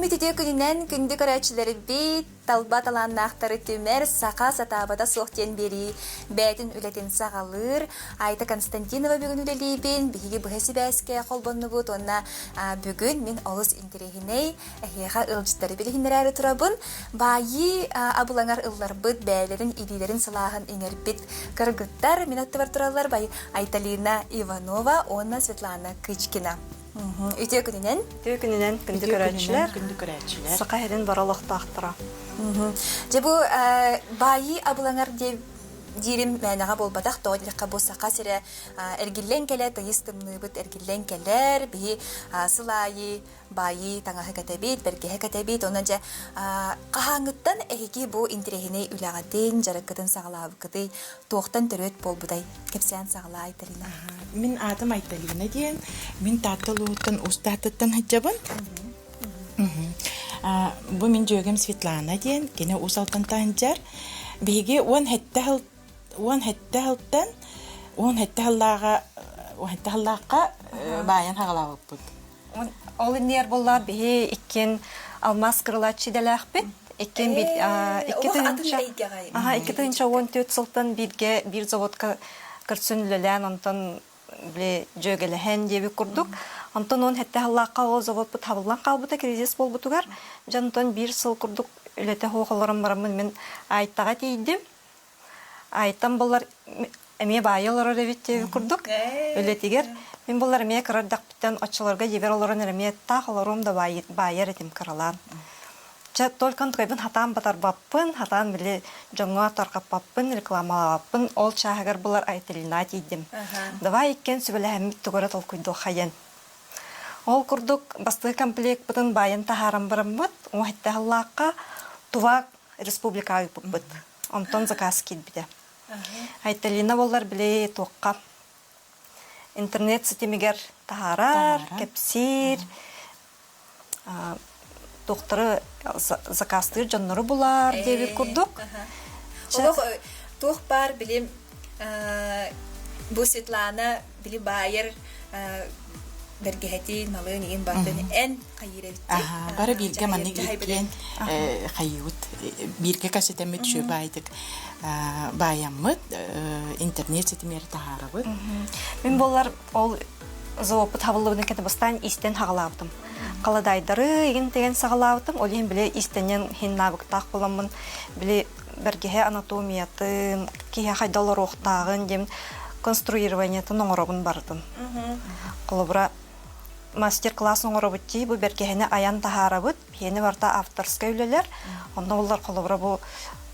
Күммүт үтүө күнүнэн күндү көрөөччүлэрбит, талба талааннаахтары түмэр саха сатаабата суох диэн биэрии бэйэтин үлэтин саҕалыыр. Айта Константинова бүгүн үлэлиибин, биһиги быһа сибээскэ холбоннубут уонна бүгүн мин олус интэриэһинэй эһиэхэ ыалдьыттары билиһиннэрээри турабын. Баайыы абылаҥар ылларбыт, бэйэлэрин илиилэрин сылааһын иҥэрбит кыргыттар мин аттыбар тураллар Айталина Иванова уонна Светлана Кычкина. Үтүө күнүнэн. Үтүө күнүнэн күндү көрөөччүлэр. Күндү көрөөччүлэр. Саха сирин бары олохтоохторо. Дьэ бу баайыы абылаҥар диирим мээнэҕэ буолбатах, тоҕо диэтэххэ бу Саха сирэ эргиллэн кэлэ, тыйыс тымныыбыт эргиллэн кэлэр, биһи сыл аайы баайыы таҥаһы кэтэбит, бэргэһэ кэтэбит, онон дьэ хаһааҥҥыттан эһиги бу интэриэһинэй үлэҕитин, дьарыккытын саҕалаабыккытый, туохтан төрүөт буолбутай? Кэпсээн саҕалаа, Айталина. Мин аатым Айталина диэн. Мин Таатта улууһуттан Уус Тааттаттан сылдьабын. Бу мин дьүөгэм Светлана диэн, кини Уус Алтантан сылдьар. Биһиги 17 сыл 17 сылтан 17 сыллааҕа 17 сыллаахха баайан хаҕалаабыппыт. Ол иннигэр буолла биһи иккиэн алмаас кырылааччы идэлээхпит. Иккиэн 2014 сылтан бииргэ биир заводка көрсөн үлэлээн онтон били дьүөгэлэһэн диэбит курдук. Онтон он хэтте халлаахха ол заводпут хабыллан хаалбыта кризис буолбутугар. Дьэ онтон биир сыл курдук үлэтэ суох олорон бараммын мин Айтаҕа тиийдим. Айтан булар эмиэ баайа олорор эбит диэбит курдук үлэтигэр. Мин булар эмиэ кыра эрдэхпиттэн оччолорго дьиэбэр олорон эмиэ таах олоруом да баайар этим кыралаан. Чэ, только онтукайбын хатаан батарбаппын, хатаан били дьоҥҥо тарҕаппаппын, рекламалаабаппын, ол чааһыгар булар Айталина тиийдим. Давай иккиэн сүбэлэһэммит тугу эрэ толкуйдуоххайын. Ол курдук бастакы комплекпытын баайан таһааран бараммыт, уҥа сыллаахха Тува республикаҕа ыыппыппыт. Онтон заказ киирбитэ. Айталина буоллар били туохха интернет ситимигэр таһаарар, кэпсиир, туохтары заказтыыр дьоннору булар диэбит курдук. Олох туох баар билим бу Светлана били баайар бэргэһэтин, малын игин бартын эн хайыыр эбиттий? Бары бииргэ маннык иккиэн хайыыбыт бииргэ кэсэтэммит үчүгэй баайдык баайаммыт интернет ситимигэр таһаарабыт. Мин буоллар ол заводпут хабыллыбытын кэннэ бастаан истэн хаҕалаабытым. Халадаайдары игин деген саҕалаабытым. Ол иһин били истэнньэн хин навыктаах буоламмын били бэргэһэ анатомиятын, киһи хайда олоруохтааҕын диэн конструированиетын оҥоробун барытын. Холобура мастер-класс оҥоробут дии, бу бэргэһэни айан таһаарабыт, биһиэни барыта авторскай үлэлэр. Онно оллар холобура бу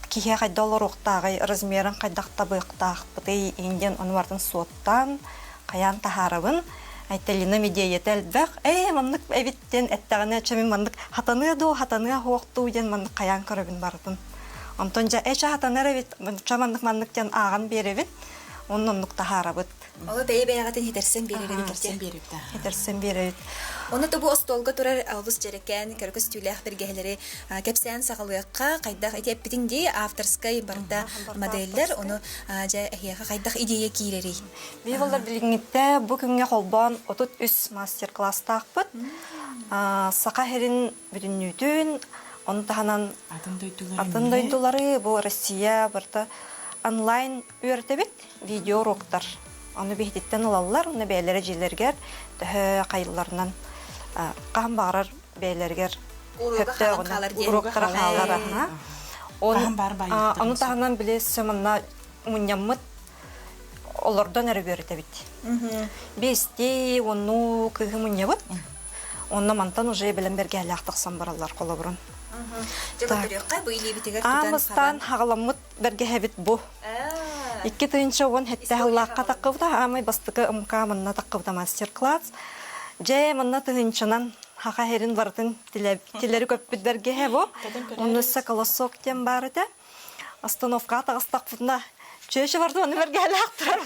киһи хайда олоруохтааҕый, размерын хайдах табыахтаахпытый диэн ону барытын суоттаан, хайаан таһаарабын. Айталина идиэйэтэ элбэх. Ээ, маннык эбит диэн эттэҕинэ, чэ мин маннык хатаныа дуу, хатаныа суох дуу диэн маннык хайаан көрөбүн барытын. Онтон дьэ, ээ, чэ хатанар эбит, чэ маннык маннык диэн ааҕан биэрэбин. Онно оннук таһаарабыт. Ол бэйэ-бэйэҕитин хитэрсэн биэрэр эбит Хитэрсэн биэрэбит. Хитэрсэн биэрэбит. Ону тобу остуолга турар албыс дьэрэкээн кэрэ көстүүлээх бэргэһэлэри кэпсээн саҕалыахха хайдах ити эппитиҥ дии авторскай барыта моделлэр ону дьэ эһиэхэ хайдах идея киирэрий? Биһи билиҥҥиттэ бу күҥҥэ холбоон 33 мастер-класстаахпыт. Саха сирин бүтүннүүтүн, ону таһынан атын дойдулары, бу Россия барыта онлайн үөрэтэбит, видеоуроктар. Ону биһититтэн ылаллар, уонна бэйэлэрэ дьиэлэригэр төһө хайылларынан хаһан баҕарар бэйэлэригэр сөптөөҕүнэн уруоктара хаалар. Ону таһынан били манна мунньаммыт олордон эрэ үөрэтэбит. Биэстии, уоннуу кыыһы мунньабыт. Онно мантан уже бэлэм бэргэһэлээх тахсан бараллар холобурун. Дьэ көрүөххэ бу илиибитигэр тутан Аан хаҕаламмыт бэргэһэбит бу. 2017 сыллаахха таххыбыта, аамай бастакы МК манна таххыбыта мастер-класс. Дьэ, манна тыһыынчанан хаха иһэрин барытын тилэри көппүт бэргэһэ бу. Онно өссө колосок диэн баар этэ. Остановкаҕа таҕыстахпытына, чүөчэ барда ону бэргэһэлээх турар.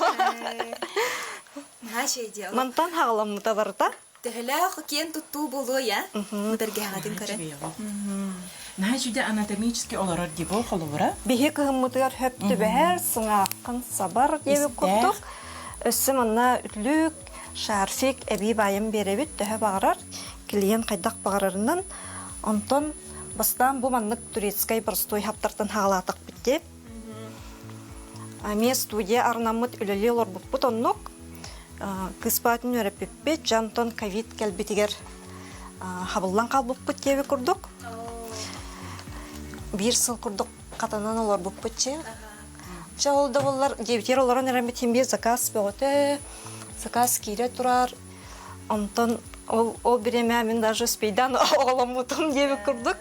Мантан хаҕаламмыта барыта. Төһөлөөх киэн туттуу буолуой, а? Бу бэргэһэҕитин көрөн. Наһаа үчүгэй анатомически олорор дии бу холобура. Биһи кыһыммытыгар хөп түбэһэр, сыҥааххын сабар диэбит курдук. Өссө манна үтлүк, шарфик эбии баайан биэрэбит төһө баҕарар, клиент хайдах баҕарарынан. Онтон бастаан бу маннык турецкай простой хаптартан хаалаатахпыт дип. Эмиэ студия арынаммыт үлэлии олорбуппут оннук. Кыыспаатын үөрэппиппит, дьэ онтон ковид кэлбитигэр хабыллан хаалбыппыт диэби курдук. Биир сыл курдук хатанан олорбуппут чэ. Чэ ол да буоллар диэбитигэр олорон эрэммит иһин биир заказ бөҕөтө, заказ киирэ турар. Онтон ол, ол бириэмэ мин даже успейдаан оҕоломмутум диэбит курдук.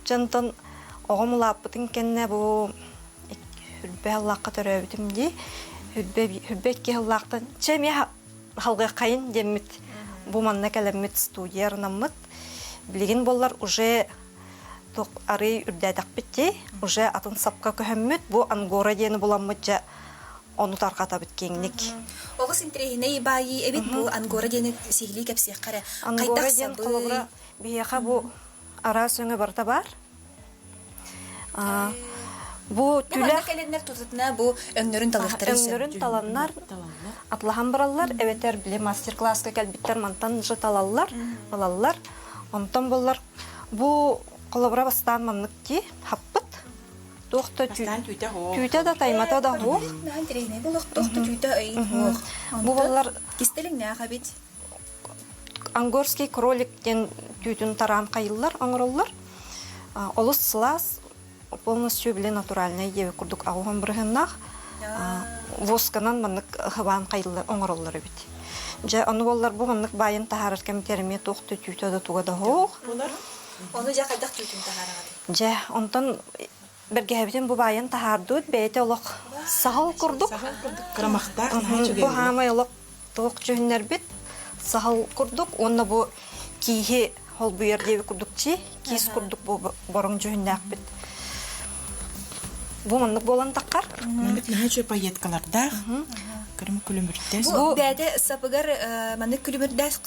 Дьэ онтон оҕом улааппытын кэннэ бу хүрбэ аллаахха төрөөбүтүм дии. Хүрбэ, хүрбэ икки сыллаахтан чэ эмиэ халгыаххайын диэммит бу манна кэлэммит студия арынаммыт. Билигин буоллар уже туох арый үрдээтэхпит дии. Уже атын сапка көһөммүт бу ангора диэни буламмыт дьэ ону тарҕатабыт киэҥник. Олус интэриэһинэй баайыы эбит бу ангора диэни сиһилии кэпсиэххэ эрэ. Ангора диэн холобура биһиэхэ бу араас өҥө барыта баар. Бу түлэх кэлэннэр тутатына бу өҥнөрүн талыахтарын Өҥнөрүн таланнар, атлаһан бараллар, эбэтэр били мастер-класска кэлбиттэр мантан же талаллар, ылаллар. Онтон боллар бу холобура бастаан маннык ки хаппыт. Туох да түүтэ да таймата да суох. Наһаа интэриэһинэй буолуох туох да түүтэ ыйын суох. Бу боллар кистэлиҥнээх эбит. Ангорский кролик диэн түүтүн тараан хайыллар, оҥороллор. Олус сылаас, полностью били натуральный диэбит курдук аҕуһан бырыһыннаах. Восканан маннык хыбаан хайыллар оҥороллор эбит. Дьэ, ону буоллар бу маннык баайын таһаарар кэмитэр эмиэ туох да түүтэ да туга да суох. Ону дьэ хайдах түүтүн таһаараҕытый? Дьэ, онтон бэргэһэбитин бу баайан таһаардыбыт, бэйэтэ олох саһыл курдук. Саһыл курдук кырамахтаах наһаа үчүгэй. Бу хаамай олох туох дьүһүннэрбит саһыл курдук уонна бу кииһи холбуйар диэбит курдук чи киис курдук бу бороҥ дьүһүннээхпит. Бу маннык буолан таххар. Маннык наһаа үчүгэй пайеткалардаах. Көрүм күлүмүрдэс. Бу бэйэтэ сапыгар маннык күлүмүрдэс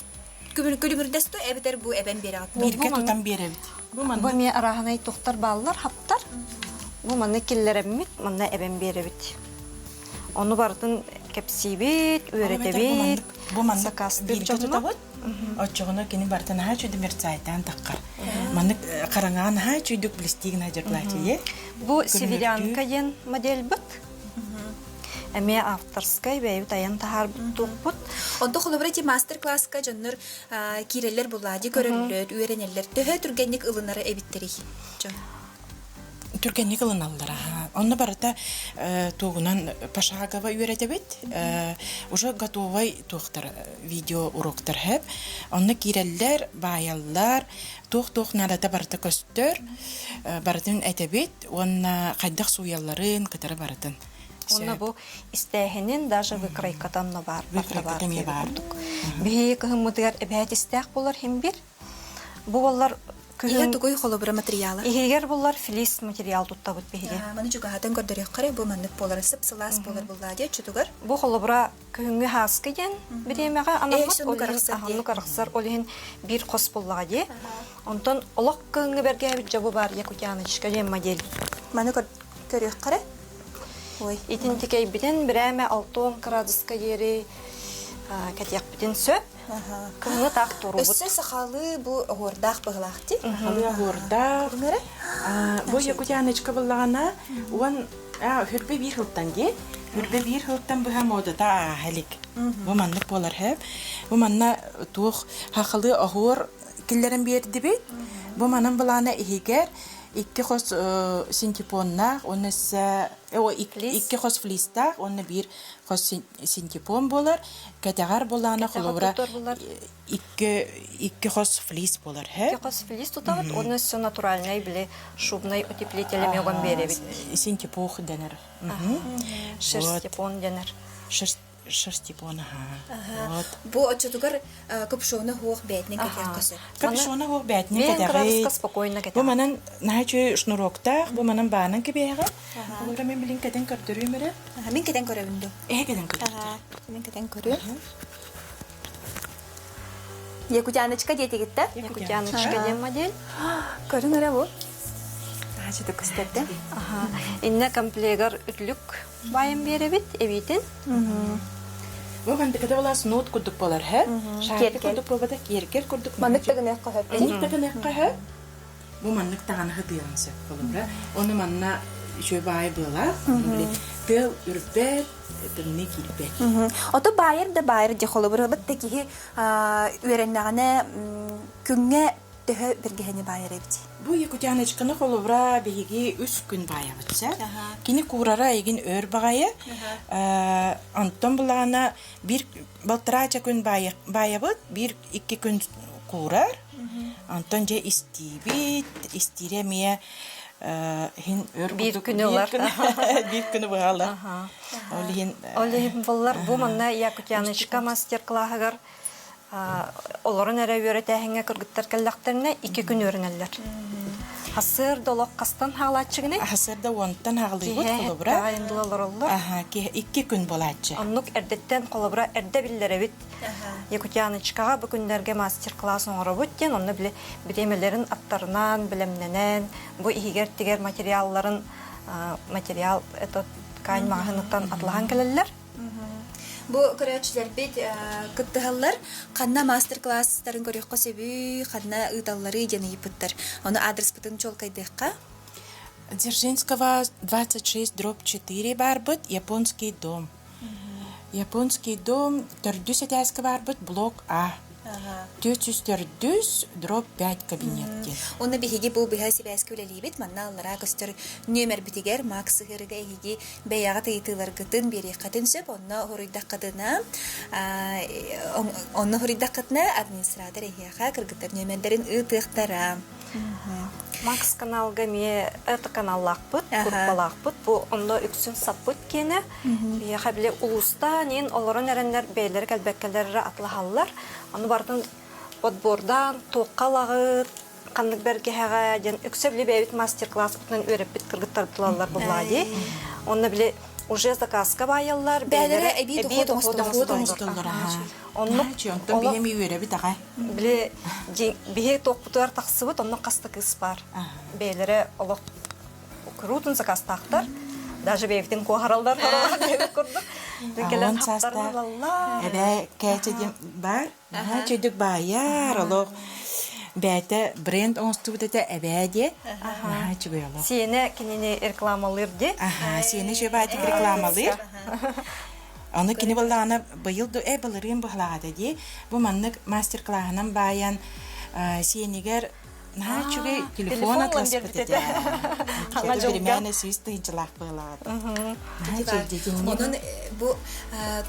күлүмүрдэс ту эбэтэр бу эбэн биэрэҕит. Бииргэ тутан биэрэбит. Бу маннык. Бу эмиэ арааһынай тухтар бааллар, хаптар. Бу маннык киллэрэммит, манна эбэн биэрэбит. Ону барытын кэпсиибит, үөрэтэбит, бу маннык бииргэ тутабыт. Оччоҕуна кини барытын наһаа үчүгэй мерцайтаан таххар. Маннык хараҥаҕа наһаа үчүгдүк блестигин сылдьар платье. Бу северянка диэн модельбыт. Эмиэ авторскай бэйэбит айан таһаарбыт туохпут. Онто холобура ити мастер-класска дьоннор киирэллэр булаади көрөллөр, үөрэнэллэр. Төһө түргэнник ылынара эбиттэрий дьон? Түргэнник ылыналлар аха. Онно барыта тугунан пошагово үөрэтэбит. Уже готовай туохтар видео уроктар хэп. Онно киирэллэр, баайаллар, туох-туох наадата барыта көстөр. Барытын этэбит уонна хайдах сууйалларын кытары барытын. Онно бу истээһинин даже выкройката онно баар. Выкройката эмиэ баар. Биһиги кыһыммытыгар эбээт истээх болар хим бир. Бу боллар Иһэ тугуй холобура материала? Иһигэр буллар флис материал туттабыт биһиги. Маны чугаһатан көрдөрүөххэ бу маннык буолар сып-сылаас буолар буллаа диэ чутугар. Бу холобура күһүҥҥү һааскы диэн бириэмэҕэ анаммыт ол иһин аһаннык арахсар ол иһин биир хос буллаҕа дии. Онтон олох кыһыҥҥы бэргээбит дьобу баар Якутяночка диэн модель. Маны көрүөххэ Ой. Итинтикэйбитин бирээмэ 60 кыраадыска диэри кэтиэхпитин сөп. Кыһыҥҥы таах туруубут. Өссө сахалыы бу оһуордаах быһылаах дии. Сахалыы оһуордаах. Бу Якутяночка буллаҕына уон хүрбэ биир сылтан дии. Хүрбэ биир сылтан быһа муодата ааһа илик. Бу маннык буолар һэп. Бу манна туох сахалыы оһуор киллэрэн биэрдибит. Бу манан былаана иһигэр икки хос синтепоннаах уонна икки хос флистаах уонна биир хос синтепон буолар. Кэтэҕэр булаана холобура икки икки хос флис буолар. Икки хос флис тутабыт уонна өссө натуральный били шубный утеплитель эмиэ уган биэрэбит. Синтепух дэнэр. Шерстепон дэнэр. Шерстепон, аха. Вот. Бу оччотугар капюшона хуох бээтинэн кэтиэххэ сөп. Капюшона хуох бээтинэн кэтэҕит. спокойно кэтэҕит. Бу манан наһаа үчүгэй шнуроктаах, бу манан баанан кэбиһэҕин. Олора мен билин кэтэн көрдөрүүм эрэ. Мин кэтэн көрөбүн дуу? Эһэ кэтэн көрөбүн. Мин кэтэн көрүөм. Якутяночка диэтигиттэ? Якутяночка диэн модель. Көрүҥ эрэ бу. Аачыты көстөрдө. Инне комплегар үтлүк баайан биэрэбит эбиитин. Бу мандыката булаас нот курдук болар, хэ? Шарик курдук буолбата, киэргэл курдук. Маннык тагыныахха хөп. Маннык тагыныахха хөп. Бу маннык таҕаны хытыйан сөп холобура. Ону манна үчүгэй баайы быалаах, били тыал үрбэт, тымныы киирбэт. Ото баайар да баайар дии холобура бит да киһи үөрэннэҕинэ күҥҥэ төһө бэргэһэни баайар эбит? Бу якутяночканы холобура биһиги үс күн баайабыт сэ. Кини куурара эйигин өр баҕайы. Онтон булаана биир балтараача күн баайабыт, биир икки күн куурар. Онтон дьэ истиибит, истиирэ эмиэ иһин өр Биир күнү ылар. Биир күнү быһаалар. Ол иһин Ол иһин буллар бу манна Якутяночка мастер-класһыгар олорон эрэ үөрэтээһиҥҥэ кыргыттар кэллэхтэринэ икки күн үөрэнэллэр. Хасыар да олох хастан хаалааччыгыный? Хасыарда уонтан хаалыыбыт холобура. Киһи олороллор. Аха, икки күн буолааччы. Оннук эрдэттэн холобура эрдэ биллэрэбит. Якутяночкаҕа бу күннэргэ мастер-класс оҥоробут диэн, онно били бириэмэлэрин аттарынан, бэлэмнэнэн, бу иһигэр-тигэр материалларын материал это ткань маҕаһыыныттан атлаһан кэлэллэр. Бу көрөөччүлэрбит кыттыһаллар. Ханна мастер-класстарын көрүөххэ сөбүй, ханна ыыталларый диэн ыйыппыттар. Ону аадырыспытын чуолкайдыахха. Дзержинского 26 дробь 4 барбыт Японский дом. Японский дом төрдүс этээскэ барбыт блок А. 404 дробь 5 кабинет диэн. Уонна биһиги бу быһа сибээскэ үлэлиибит. Манна аллараа көстөр нүөмэрбитигэр Макс сыһыарыга эһиги бэйэҕит ыйытыыларгытын биэриэххитин сөп. Онно хоруйдаххытына, онно хоруйдаххытына администратор эһиэхэ кыргыттар нүөмэрдэрин ыытыахтара. Макс каналга эмиэ это каналлаахпыт, группалаахпыт. Бу онно үксүн саппыт киэнэ. Биһиэхэ били улуустаан иин олорон эрэннэр бэйэлэрэ кэлбэккэлэр эрэ атлаһаллар. Ону барытын подбордаан туохха ылаҕыт, ханнык бэргэһэҕэ диэн үксэ били бэйэбит мастер-класспытынан үөрэппит кыргыттарбыт ылаллар буллаа дии. Онно били уже заказка баайаллар, бэйэлэрэ эбии дохуот оҥостоллор. Оннук онтон биһи эми үөрэбит аҕай. Били биһи туохпутугар тахсыбыт, онно хас да кыыс баар. Бэйэлэрэ олох куруутун заказтаахтар. Даже бэйэбитин куоһараллар курдук. Кэлэн хаптарылаллар. Эбээ кээчэ диэн баар. Наһаа үчүгдүк баайар, олох бэйэтэ бренд оҥостубут этэ эбээ диэн. Наһаа үчүгэй олох. Сиэнэ кинини рекламалыыр дии. Аха, сиэнэ үчүгэй баайдык рекламалыыр. Аны кини буоллаҕына быйыл да э былырыын быһалаҕата дии. Бу маннык мастер-класынан баайан сиэнигэр наһаа үчүгэй телефон атласпыт этэ. Биримээнэ сүүс тыһыынчалаах быһалаҕата. Онон бу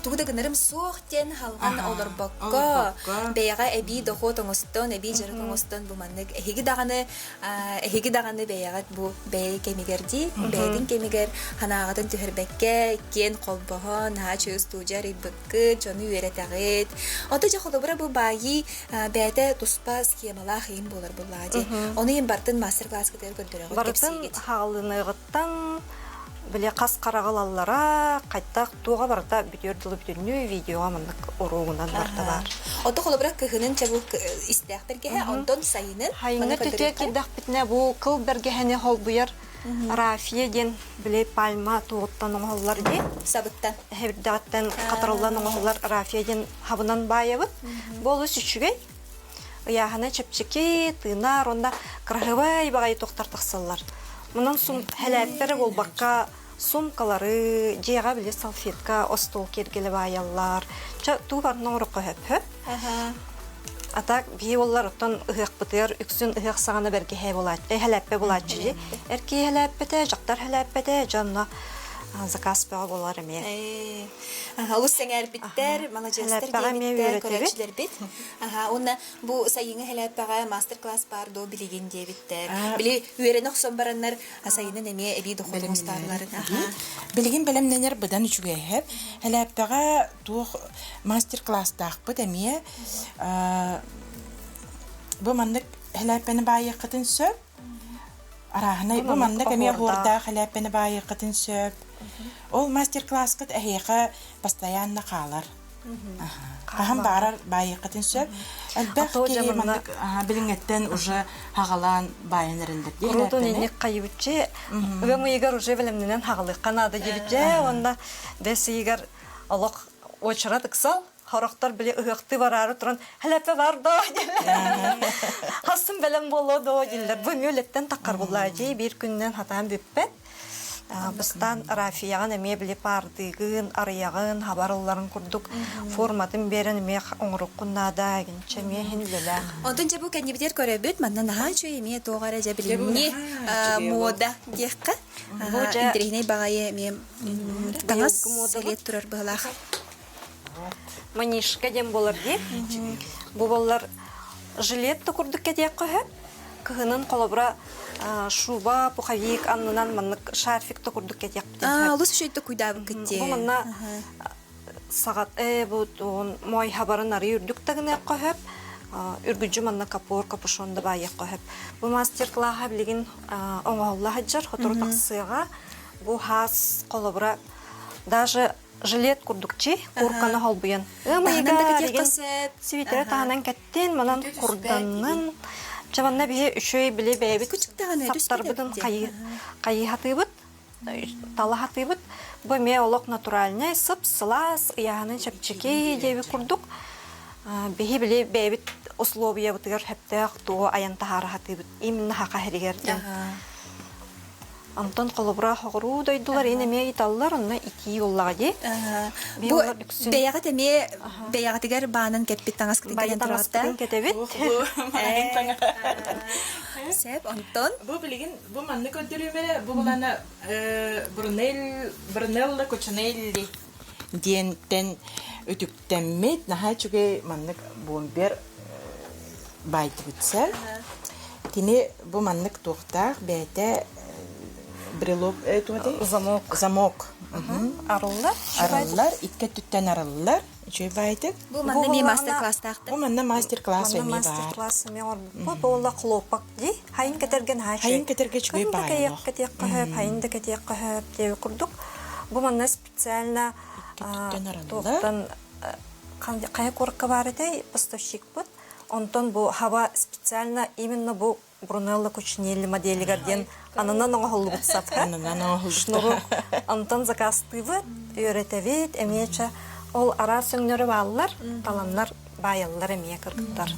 тугу да гынарым суох диэн халҕан олорбокко бэйэҕэ эбии дохуот оҥостон, эбии дьарык оҥостон бу маннык эһиги даҕаны эһиги даҕаны бэйэҕит бу бэйэ кэмигэр дии, бэйэтин кэмигэр санааҕытын түһэрбэккэ, иккиэн холбоһон, наһаа үчүгэй устуудьа арыйбыккыт, дьону үөрэтэҕит. Ото дьэ холобура бу баайыы бэйэтэ туспа схемалаах иһин буолар буоллаҕа дии. Ону иһин бартын мастер-класскытыгар көрдөрөҕүт, Барытын кэпсиигит. хаалыныаҕыттан били хас хараҕылаллара, хайдах туоҕа барыта бүтүөр дылы бүтүннүү видеоҕа маннык уруогунан барыта баар. Ото холобура кыһынын чабыл истээх бэргэһэ, онтон сайынын Хайыҥҥа түтүө киирдэхпитинэ бу кыл бэргэһэни холбуйар рафия диэн били пальма туоҕуттан оҥоһуллар дии. Сабыттан. Эһэбирдэҕиттэн хатарыллан оҥоһуллар рафия диэн хабынан баайабыт. Бу олус үчүгэй. Ыйааһына чэпчэки, тыынар уонна кыраһыабай баҕайы туохтар тахсаллар. Онон сум хэлээттэрэ буолбакка сумкалары, дьиэҕэ били салфетка, остуол киэргэлэ баайаллар. Чэ, туу барытын оҥороххо сөп. А так биһи уоллар оттон ыһыахпытыгар үксүн ыһыах саҕана бэргэһээ буолааччы, хэлээппэ буолааччы дии. Эр киһи хэлээппэтэ, дьахтар хэлээппэтэ, дьэ онно заказ бөҕө буолар эмиэ. Олус сэҥээрбиттэр, маладьыастар диэбиттэр, көрөөччүлэрбит. Аха, уонна бу сайыҥҥы хэлээппэҕэ мастер-класс баар дуо билигин диэбиттэр. Били үөрэнэ охсон бараннар сайынын эмиэ эбии дохуот оҥостаатылар. Билигин бэлэмнэнэр быдан үчүгэйһэп. Хэлээппэҕэ туох мастер-класстаахпыт эмиэ бу маннык хэлээппэни баайыаххытын сөп. Арааһынай бу маннык эмиэ оһуордаах хэлээппэни баайыаххытын сөп. Ол мастер-класскыт эһиэхэ постоянно хаалар. Хаһан баарар баайыаххытын сөп. Элбэх киһи маннык билиҥҥэттэн уже хаҕалаан баайан эрэллэр дии. Куруутун инник хайыбыччы ыам ыйыгар уже бэлэмнэнэн хаҕалыахха наада диэбитчэ уонна бэс ыйыгар олох уочарат ыксал. Хорохтор били ыһыахтыы бараары туран «Хэлэппэ бар доо» дииллэр. Хассын бэлэм буолуо доо дииллэр. Бу эмиэ үлэттэн таххар буллаа дии биир күнүнэн хатаан бүппэт. Бастаан рафияҕын эмиэ били паардыыгын, арыйаҕын, хабар ылларын курдук форматын биэрэн эмиэ оҥоруккун наада гинчэ эмиэ иһин үлэлээх. Онтон дьэ бу кэннибитигэр көрөбүт, манна наһаа үчүгэй эмиэ туох эрэ дьэ билиҥҥи муода диэххэ. Бу дьэ Интэриэһинэй баҕайы эмиэ таҥас сэлиэт турар быһыылаах. Манишка диэн буолар дии. Бу буоллар жилет да курдук кэтиэххэ сөп. Кыһынын холобура шуба, пуховик аннынан маннык шарфик да курдук кэтиэхпитин сөп. Олус үчүгэйдик куйдаабыккыт дии. Бу манна саҕат ээ бу моой хабарын арый үрдүк да гыныахха сөп. Үргүдьү манна капор, капюшон да баайыахха сөп. Бу мастер-класса билигин оҥоһулла сылдьар, сотору тахсыаҕа. Бу хаас холобура даже жилет курдукчи курканы холбуйан Таһынан да кэтиэххэ сөп. Свитера таһынан кэттин, манан курданнын. Чэ манна биһи үчүгэй били бэйэбит саптарбытын хайыһатыыбыт, талаһатыыбыт. Бу эмиэ олох натуральнай, сып-сылаас, ыйааһынын чэпчэки диэбит курдук. Биһи били бэйэбит условиябытыгар сөптөөх тугу айан таһаара сатыыбыт. Именно хаха иһигэр диэн. Онтон холобура соҕуруу дойдулар ин эмиэ ыйыталлар, онно итии буоллаҕа дии. Бу бэйэҕит эмиэ бэйэҕитигэр баанан кэппит таҥаскытын кэтэн таҥаспытын кэтэбит. Сөп, онтон Бу билигин бу маннык көрдөрүүмэрэ бу булана Брунель Брунелло Кучинелли диэнтэн үтүктэммит наһаа үчүгэй маннык бомбер баайдыбытса. Кини бу маннык туохтаах бэйэтэ брелок Замок. Замок. Арыллар. Арыллар, икки өттүттэн арыллар. Үчүгэй баайтык. Бу манна эмиэ мастер-класстаахтар. Бу манна мастер-класс Манна эмиэ баар. мастер-класс эмиэ оҥорбуппут. Бу уолла хлопок дии. Хайын кэтэргэн хаачы. Хайын кэтэргэ үчүгэй баай олох. Кэтиэххэ сөп, хайын да кэтиэххэ сөп диэби курдук. Бу манна специально туохтан хайа куоракка баар этэй поставщикпыт. Онтон бу хаба специально именно бу Брунелло Кучинелли моделигэр диэн ананан оҥоһуллубут сап. Ананан оҥоһуллубут. Шнуру онтон заказтыыбыт, үөрэтэбит, эмиэ чэ ол араас өҥнөрү бааллар, таланнар баайаллар эмиэ кыргыттар.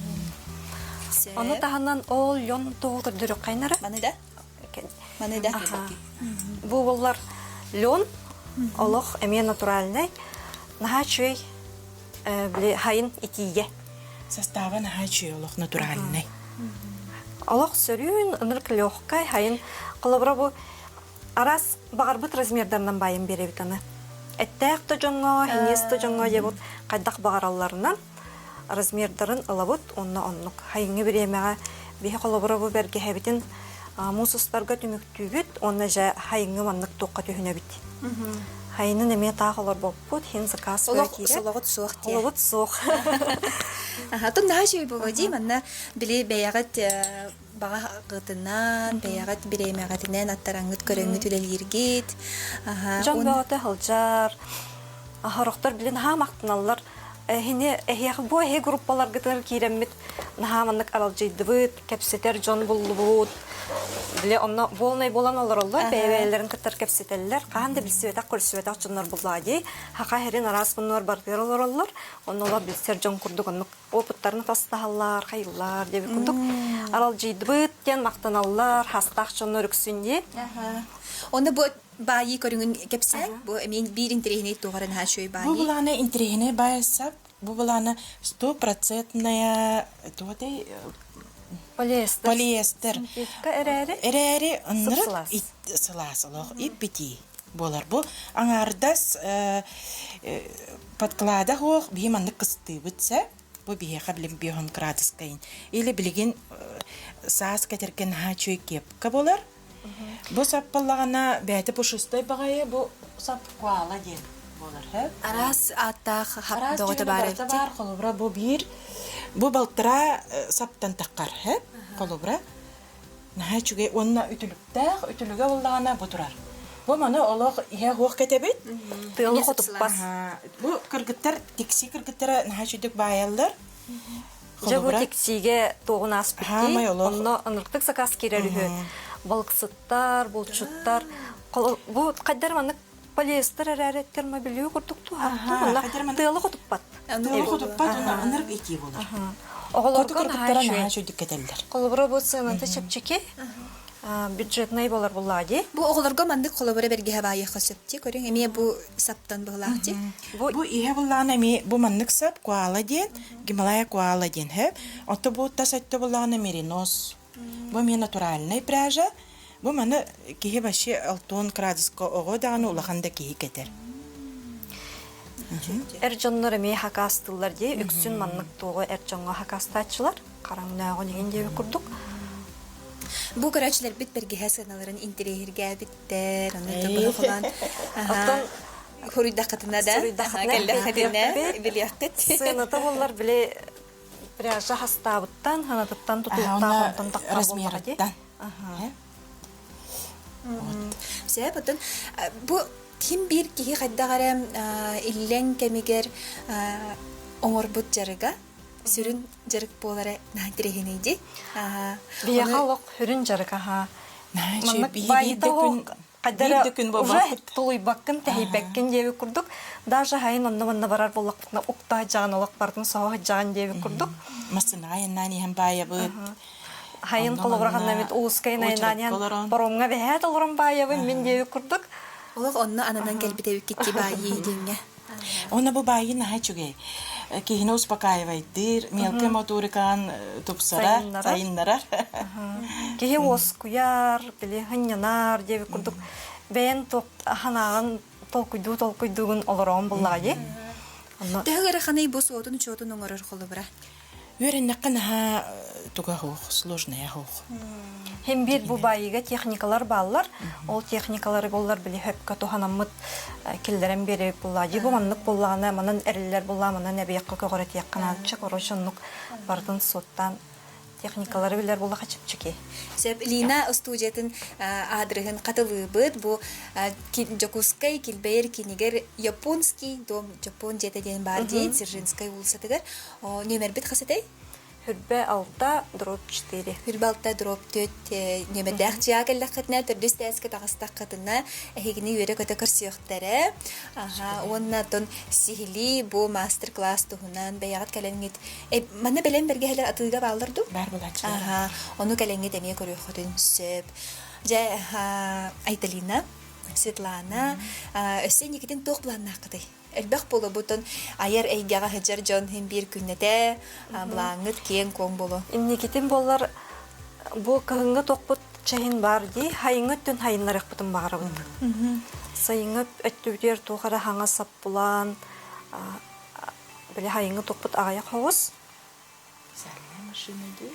Ону таһынан ол лен тугу көрдөрүөххайнара? Маны да? Маны да? Бу боллар лен олох эмиэ натуральный, наһаа үчүгэй били хайын итиигэ. Состава наһаа үчүгэй олох натуральный. Олох сөрүүн, ынырык легкай, хайын холобура бу араас баҕарбыт размердарынан байан биэрэбит аны. Эттээх да дьоҥҥо, хиниэс да дьоҥҥо диэбит хайдах баҕаралларынан размердарын ылабыт уонна оннук хайыҥҥы бириэмэҕэ биһи холобура бу бэргэһэбитин муус устарга түмүктүүбүт уонна дьэ хайыҥҥы маннык туохха түһүнэбит. Хайынын эмиэ таах олорбоппут, хин заказ Олох солоҕут суох дии. Олобут суох. Атын наһаа үчүгэй буолуо дии манна били бэйэҕит баҕаҕытынан, бэйэҕит бириэмэҕитинэн аттараҥҥыт көрөҥҥүт үлэлииргит. Дьон бөҕөтө сылдьар. Сорохтор били наһаа махтаналлар. Эһини эһиэхэ бу эһи группаларгытыгар киирэммит наһаа маннык аралдьыйдыбыт, кэпсэтэр дьон буллубут. Били онно буолнай буолан олороллор, бэйэ-бэйэлэрин кытта кэпсэтэллэр. Хаһан да билсибэтэх, көрсүбэтэх дьоннор буллаа дии. Хаха иһэрин араас муннугар барытыгар олороллор. Онно олор билсэр дьон курдук оннук опыттарын атастаһаллар, хайыллар диэбит курдук. Аралдьыйдыбыт диэн махтаналлар, хастаах дьоннор үксүн дии. Онно бу баайыы көрүҥүн кэпсээн, бу эмиэ биир интэриэһинэй туох эрэ наһаа үчүгэй Бу баайыы. былаана интэриэһинэй баайсап, бу былаана стопроцентная туотай Полиэстер. полиэстер. Синтетика эрээри. Эрээри ынырык Сып-сылаас. сылаас олох иппитии буолар. Бу аҥаардас подклада суох биһи маннык кыстыыбыт сэ. Бу биһиэхэ билим биоһун кыраадыскайын. Или билигин саас кэтэрген наһаа үчүгэй кепка буолар. Бу саппаллаҕына бэйэтэ пушистай баҕайы бу сап коала диэн буолар һэ. Араас ааттаах хап Араас доҕото дьүһүнэ баар барыта эбит. баар холобура бу биир бу балтараа саптан таххар һэ холобура наһаа үчүгэй уонна үтүлүктээх үтүлүгэ буоллаҕына бу турар. Бу маны олох иһэ суох кэтэбит. Тыалы хотуппас. Бу кыргыттар тикси кыргыттара наһаа үчүгдүк баайаллар. Дьэ бу тиксиигэ туоҕун ааспыт дии. Онно ынырыктык сакаас киирэр үһү. Балыксыттар, булчуттар. Бу хайдар маннык Полиэстер эрээри термобелье курдук туһахтуу, тыалы хотуппат. Тыалы хотуппат уонна ынырык итии буолар. Оҕолорго кыргыттара наһаа үчүгдүк кэтэллэр. Холобура бу сыаната чэпчэки, бюджетнай болар буллаа дии. Бу оҕолорго маннык холобура бэргэһэ баайыахха сөп дии көрүҥ эмиэ бу саптан быһылаах дии. Бу иһэ буллаҕына эмиэ бу маннык сап коала диэн, Гималая коала диэн һэ. Отто бу тас өттө буллаҕына меринос. Бу эмиэ натуральнай пряжа. Бу маны киһи вообще алтон градуска оҕо даҕаны улахан да киһи кэтэр. Эр дьоннор эмиэ хакаастыыллар дии. Үксүн маннык туоҕу эр дьоҥҥо хакаастааччылар. Хараҥнааҕын иһин диэбит курдук. Бу көрөөччүлэрбит бэргэһэ сыаналарын интэриэһиргээбиттэр. Ону тобону холоон Оттон хуруйдаххытына да кэллэххитинэ билиэххит. Сыаната буоллар били пряжа хастаабыттан, ханатыттан тутулуктаах онтон таххар буоллаҕа дии. Сөп, оттон бу ким биир киһи хайдах эрэ иллэҥ кэмигэр оҥорбут дьарыга сүрүн дьарык буолара наһаа интэриэһинэй дии. Биһиэхэ олох сүрүн дьарык аһаа. Маннык байыта Хайдара уже тулуйбаккын, тэһийбэккин диэбит курдук, даже хайын онно-манна барар буоллахпытына уктаа дьаҕан олох бардын соһо дьаҕан диэбит курдук. Массыынаҕа айаннаан иһэн баайабыт. Хайын холобура ханна улууска айаннаан иһэн паромҥа бэһээт олорон баайабын мин диэбит курдук. Олох онно ананан кэлбит эбиккит баайыы диэҥҥэ. Уонна бу баайыы наһаа үчүгэй. Киһини успокаивайдыыр, мелкий моторикаан тупсарар, сайыннарар. Киһи уоскуйар, били хынньанар диэбит курдук бэйэн ханааҕын толкуйдуу толкуйдуугун олороон буллаҕа дии. Төһө ыараханый бу суотун-учуотун оҥорор холобура? Үөрэннэххэ наһаа туга суох, сложная суох. Хим биир бу баайыыга техникалар бааллар. Ол техникалары боллар били хөпкө туһанаммыт киллэрэн биэрэ буллаа. Дии бу маннык буллаҕына, манан эриллэр буллаа, манан эбиэххэ көҕүрэтиэххэ наадча, короче, оннук бардын суоттаан техникалары билэр буллаха чэпчэки. Сөп, Лина студиятын аадырыһын хатылыыбыт. Бу Дьокуускай килбэйэр кинигэр Японский дом, Дьоппуон дьиэтэ диэн баар дии, Дзержинскай уулуссатыгар. Нүөмэрбит хас этэй? Хүрбэ алта дробь четыре. Хүрбэ алта дробь төрт нүөмэрдээх дьиэҕэ кэллэххитинэ, төрдүс тээскэ таҕыстаххытына, эһигини үөрэ-көтө көрсүөхтэрэ. Аха, уонна оттон сиһилии бу мастер-класс туһунан бэйэҕит кэлэҥҥит манна бэлэм бэргэһэлэр атыыга бааллар дуу? Баар буолааччылар. Аха, ону кэлэҥҥит эмиэ көрүөххүтүн сөп. Дьэ, Айталина, Светлана, өссө инникитин туох былааннааххытый? Элбэх буолубутун айар эйгэҕэ сылдьар дьон иһин биир күннэтэ былааҥҥыт киэҥ-куоҥ буолуо. Инникитин буоллар бу кыһыҥҥы тохпут чэһин баар дии, хайыҥҥы өттүн хайыннарыахпытын баҕарабыт. Сайыҥҥы өттүбүтүгэр туох эрэ хаҥас саппылаан, били хайыҥҥы тохпут аҕыйах оҕус. Вязальная машина дии.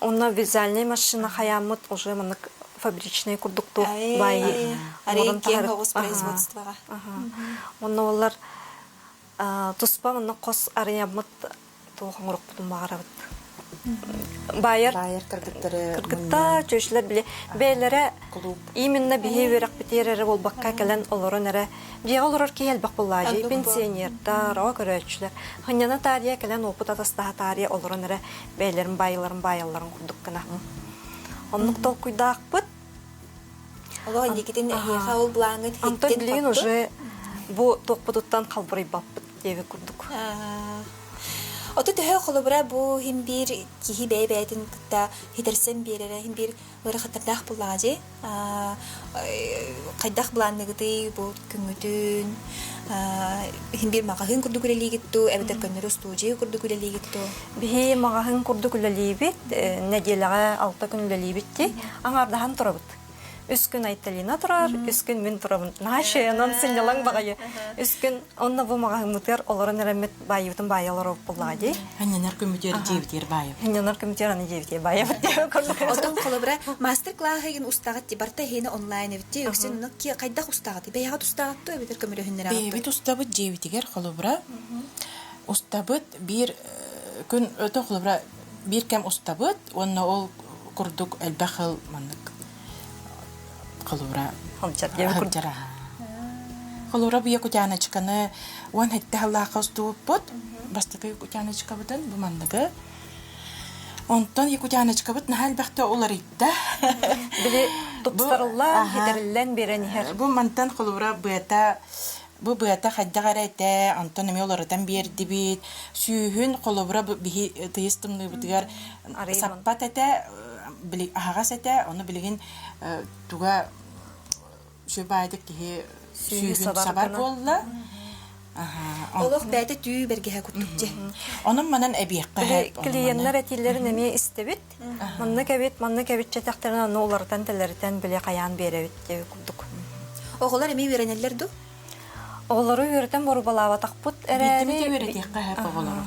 Онно вязальная машина хайааммыт уже маннык фабричный курдук туох баайы Арей киэҥ оҕус производствоҕа. Онно олар туспа маннык хос арыйаммыт туох оҥорохпутун баҕарабыт. Байар Байар кыргыттары кыргыттар чөчүлэр били бэйэлэрэ именно биһи үөрэхпитигэр эрэ буолбакка кэлэн олорон эрэ Дьиэҕэ олорор киһи элбэх буоллаадьый, пенсионердар, оҕо көрөөччүлэр. Хынньана таарыйа кэлэн уопут атастаһа таарыйа олорон эрэ бэйэлэрин баайыларын баайалларын курдук гына. Оннук толкуйдаахпыт. Олох инникитин эһиэхэ ол былааҥҥыт Онтон билигин уже бу туохпутуттан халбарыйбаппыт диэбит курдук. Ото төһө холобура бу иһин биир киһи бэйэ-бэйэтин кытта хитэрсэн биэрэрэ иһин биир ыарахаттардаах буоллаҕа дии. Хайдах былаанныгытый бу күҥҥүтүн иһин биир маҕаһыын курдук үлэлиигит дуу эбэтэр көннөрү устуудьуйа курдук үлэлиигит дуу? Биһи маҕаһыын курдук үлэлиибит, нэдиэлэҕэ алта күн үлэлиибит дии. Аҥаардаһан турабыт. Үс күн Айталина турар, үс күн мин турабын. Наһаа шеянан сынньалаҥ баҕайы. Үс күн онно бу маҕаһыыммытыгар олорон эрэммит баайыбытын баайа олоробут буоллаҕа дии. Анньанар күммүтүгэр дьиэбитигэр баайабыт. Анньанар күммүтүгэр аны дьиэбитигэр баайабыт диэн курдук. Оттон холобура мастер-класс устаҕыт дии барыта эһиэнэ онлайн эбит дии үксүн ону хайдах устаҕыт бэйэҕит устаҕыт дуо эбэтэр көмөлөһүннэрэҕит Бэйэбит устабыт дьиэбитигэр холобура устабыт биир күн өтө холобура биир кэм устабыт уонна ол курдук элбэх ыл маннык холобура сылдьар Холобура бу якутяночканы уон сэттэ сыллаахха устубуппут. Бастакы якутяночкабытын бу манныгы. Онтон Якутяночкабыт наһаа элбэхтэ уларыйда. Били тупсарыллан, хитэриллэн биэрэн иһэр. Бу мантан холобура быата бу быата хайдах эрэ этэ, онтон эмиэ уларытан биэрдибит. Сүүһүн холобура биһи тыйыс тымныыбытыгар саппат этэ, били аһаҕас этэ, ону билигин туга сүбаайдык киһи сүүһүн сабар буолла. Олох бэйэтэ түү бэргэһэ курдук дьэ. Онон манан эбиэххэ Клиеннэр этиилэрин эмиэ истэбит. Манна кэбит, манна кэбит чэтэхтэрин ону уларытан тэлэритэн били хайаан биэрэбит диэби курдук. Оҕолор эмиэ үөрэнэллэр дуу? Оҕолору үөрэтэн борубалаабатахпыт эрээри... Биирдэ үөрэтиэххэ сөп оҕолору.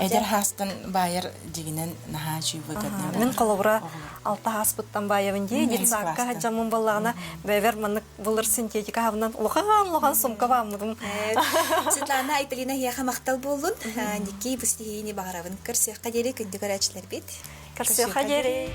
Эдэр хаастан баайар дьигинэн наһаа үчүгэй Мин холобура алта хааспыттан баайабын дии детсадка сылдьаммын буоллаҕына бэйэбэр маннык былыр синтетика хабынан улахан улахан сумка бааммытым. Светлана Айталина эһиэхэ махтал буоллун. Никки бу ситиһиини баҕарабын. Көрсүөххэ диэри күндү көрөөччүлэрбит. Көрсүөххэ диэри.